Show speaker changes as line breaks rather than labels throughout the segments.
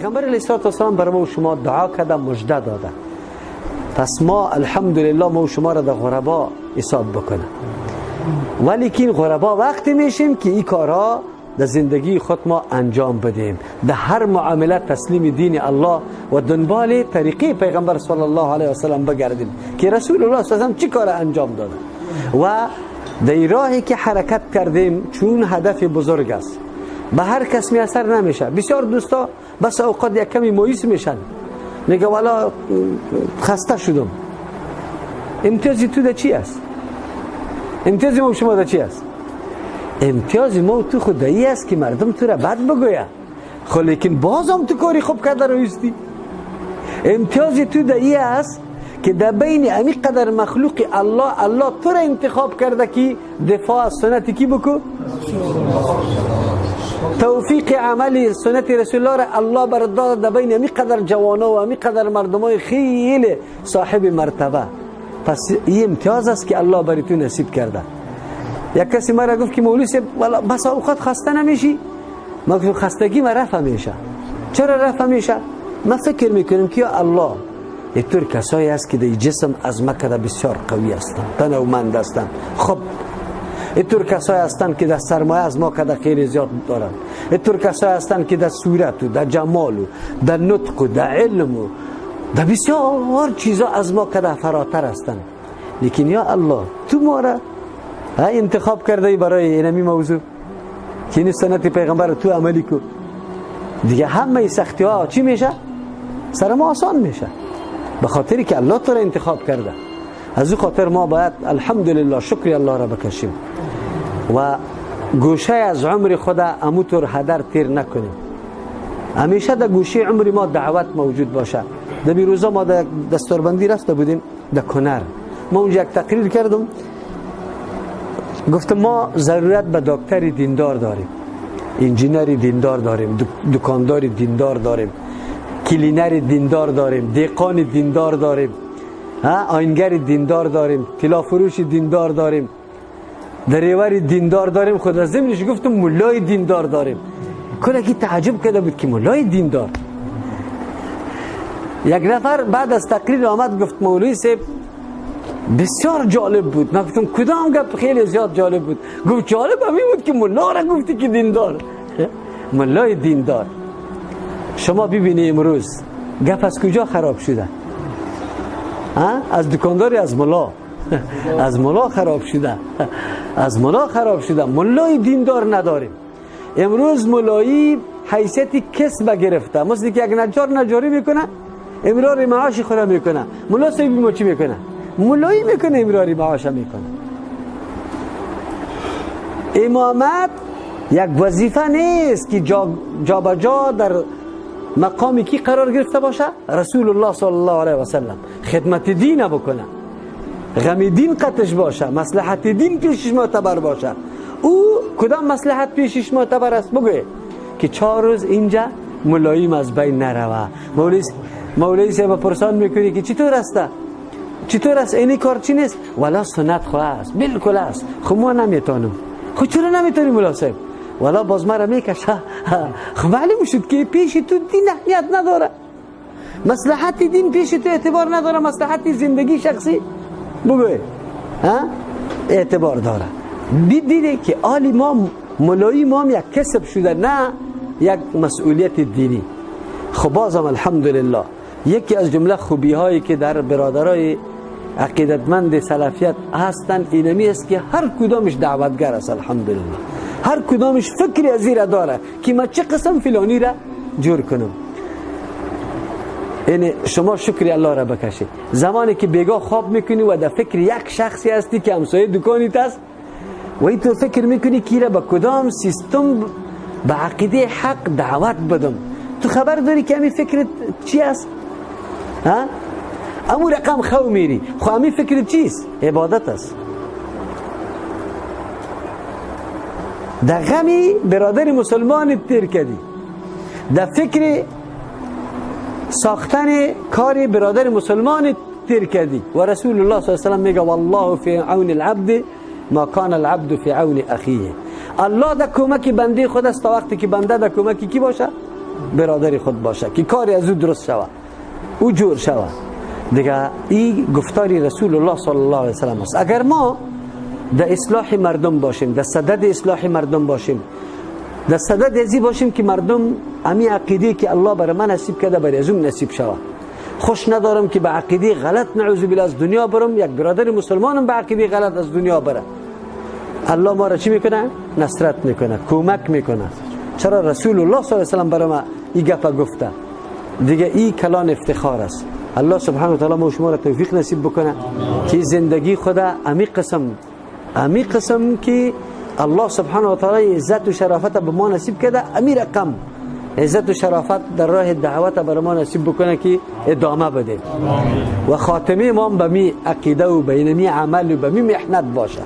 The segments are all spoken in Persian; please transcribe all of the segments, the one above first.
پیغمبر علیه السلام بر ما و شما دعا کرده، مژده داده. پس ما الحمدلله ما و شما را در غربا حساب بکنه، ولیکن غربا وقتی میشیم که این کارها در زندگی خود ما انجام بدیم، در هر معامله تسلیم دین الله و دنبال طریقه پیغمبر صلی الله علیه و سلم بگردیم که رسول الله صلی الله علیه و سلم چی کار انجام داده و در راهی که حرکت کردیم، چون هدف بزرگ است به هر کس میسر نمیشه. بسیار دوستا بس اوقات یک کمی مایوس میشن، میگه والا خسته شدم. امتیازی تو در چی است؟ امتیاز ما شما در چی است؟ امتیاز ما تو خدایی است که مردم تو را بد بگوید، خب لیکن بازم تو کاری خوب کرده رویستی. امتیاز تو در ای است که در بین امی قدر مخلوق الله، الله تو را انتخاب کرده که دفاع از سنت کی بکو؟ توفیق عمل سنت رسول الله را الله بر داد در بین امی قدر جوانا و امی قدر مردمای خیلی صاحب مرتبه. پس این امتیاز است که الله برای تو نصیب کرده. یک کسی مرا گفت که مولوی صاحب بس اوقات خسته نمیشی؟ ما گفتم خستگی ما رفع میشه. چرا رفع میشه؟ ما فکر میکنیم که یا الله اینطور کسایی است که در جسم از مکه بسیار قوی هستند، تنومند هستند. خب اینطور کسایی هستند که در سرمایه از ما کده خیلی زیاد دارند. اینطور کسایی هستند که در صورت و در جمال و در نطق و در علم و در بسیار چیزا از ما کده فراتر هستند. لیکن یا الله تو ما را انتخاب کرده برای اینمی موضوع که این سنت پیغمبر تو عملی کو، دیگه همه سختی ها چی میشه؟ سر ما آسان میشه، به خاطری که الله تو را انتخاب کرده. از او خاطر ما باید الحمدلله شکر الله را بکشیم و گوشه از عمر خود اموتور هدر تیر نکنیم. همیشه در گوشه عمر ما دعوت موجود باشه. در روزا ما در دستوربندی رفته بودیم در کنر، ما اونجا یک تقریر کردم، گفتم ما ضرورت به دکتر دیندار داریم، انجینر دیندار داریم، دکاندار دیندار داریم، کلینر دیندار داریم، دهقان دیندار داریم، آینگر دیندار داریم، طلا فروش دیندار داریم، دریور دیندار داریم. خود از ضمنش گفتم مولای دیندار داریم. کلکی تعجب کرده بود که مولای دیندار. یک نفر بعد از تقریر آمد گفت مولوی صاحب بسیار جالب بود. من گفتم کدام گپ خیلی زیاد جالب بود؟ گفت جالب همین بود که ملا را گفتی که دیندار، ملای دیندار. شما ببینی امروز گپ از کجا خراب شده؟ از دکانداری، از ملا، از ملا خراب شده، از ملا خراب شده. ملای دیندار نداریم. امروز ملایی حیثیت کسب گرفته، مثل که یک نجار نجاری میکنه، امرار معاش خود میکنه. ملا صاحب ما چی میکنه؟ ملایی میکنه، امراری معاش میکنه. امامت یک وظیفه نیست که جا به جا در مقامی کی قرار گرفته باشه؟ رسول الله صلی الله علیه و سلم خدمت دین بکنه، غم دین قطش باشه، مصلحت دین پیشش معتبر باشه. او کدام مصلحت پیشش معتبر است؟ بگوی که 4 روز اینجا ملایم از بین نروه. مولوی صاحب پرسان میکنی که چطور است؟ چطور است؟ اینی کار چی نیست؟ والا سنت خو است، بالکل است. خب ما نمیتونم. خب چرا نمیتونی مولا صاحب؟ والا باز مرا میکشه. خب معلوم شد که پیش تو دین اهمیت نداره، مصلحت دین پیش تو اعتبار نداره، مصلحت زندگی شخصی بگوی ها اعتبار داره. دیده که آلی ما ملایی ما یک کسب شده، نه یک مسئولیت دینی. خب بازم الحمدلله یکی از جمله خوبی هایی که در برادرای عقیدتمند سلفیت هستند اینمی است که هر کدامش دعوتگر است. الحمدلله هر کدامش فکری از زیر داره که ما چه قسم فلانی را جور کنم. یعنی شما شکر الله را بکشید زمانی که بیگاه خواب میکنی و در فکر یک شخصی هستی که همسایه دکانیت است و این تو فکر میکنی که را به کدام سیستم به عقیده حق دعوت بدم. تو خبر داری که همین فکر چی است؟ ها؟ امو رقم خو میری. خو همین فکر چیست؟ عبادت است. در غمی برادر مسلمان تیر کردی، در فکر ساختن کار برادر مسلمان تیر کردی. و رسول الله صلی الله علیه و سلم میگه والله فی عون العبد ما کان العبد فی عون اخیه. الله در کمک بنده خود است تا وقتی که بنده در کمک کی باشه؟ برادر خود باشه که کاری از او درست شوه، او جور شوه. دیگه این گفتار رسول الله صلی الله علیه وسلم است. اگر ما در اصلاح مردم باشیم، در صدد اصلاح مردم باشیم، در صدد ازی باشیم که مردم امی عقیده که الله بر من نصیب کرده بر ازم نصیب شوه، خوش ندارم که به عقیده غلط نعوذ بالله از دنیا برم، یک برادر مسلمانم به عقیده غلط از دنیا بره، الله ما را چی میکنه؟ نصرت میکنه، کمک میکنه. چرا رسول الله صلی الله علیه وسلم برای ما این گپ گفته؟ دیگه این کلان افتخار است. الله سبحانه و تعالی ما شما را توفیق نصیب بکنه که زندگی خدا امی قسم که الله سبحانه و تعالی عزت و شرافت به ما نصیب کرده، امی رقم عزت و شرافت در راه دعوت بر ما نصیب بکنه که ادامه بده و خاتمه ما به می عقیده و به می عمل و به می محنت باشه.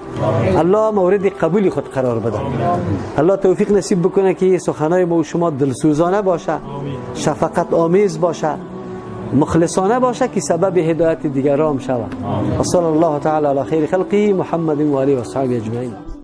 الله مورد قبول خود قرار بده. الله توفیق نصیب بکنه که سخنای ما و شما دلسوزانه باشه، شفقت آمیز باشه، مخلصانه باشه که سبب هدایت دیگران شود. صلی الله تعالی علی خیر خلقه محمد و آله و صحبه اجمعین.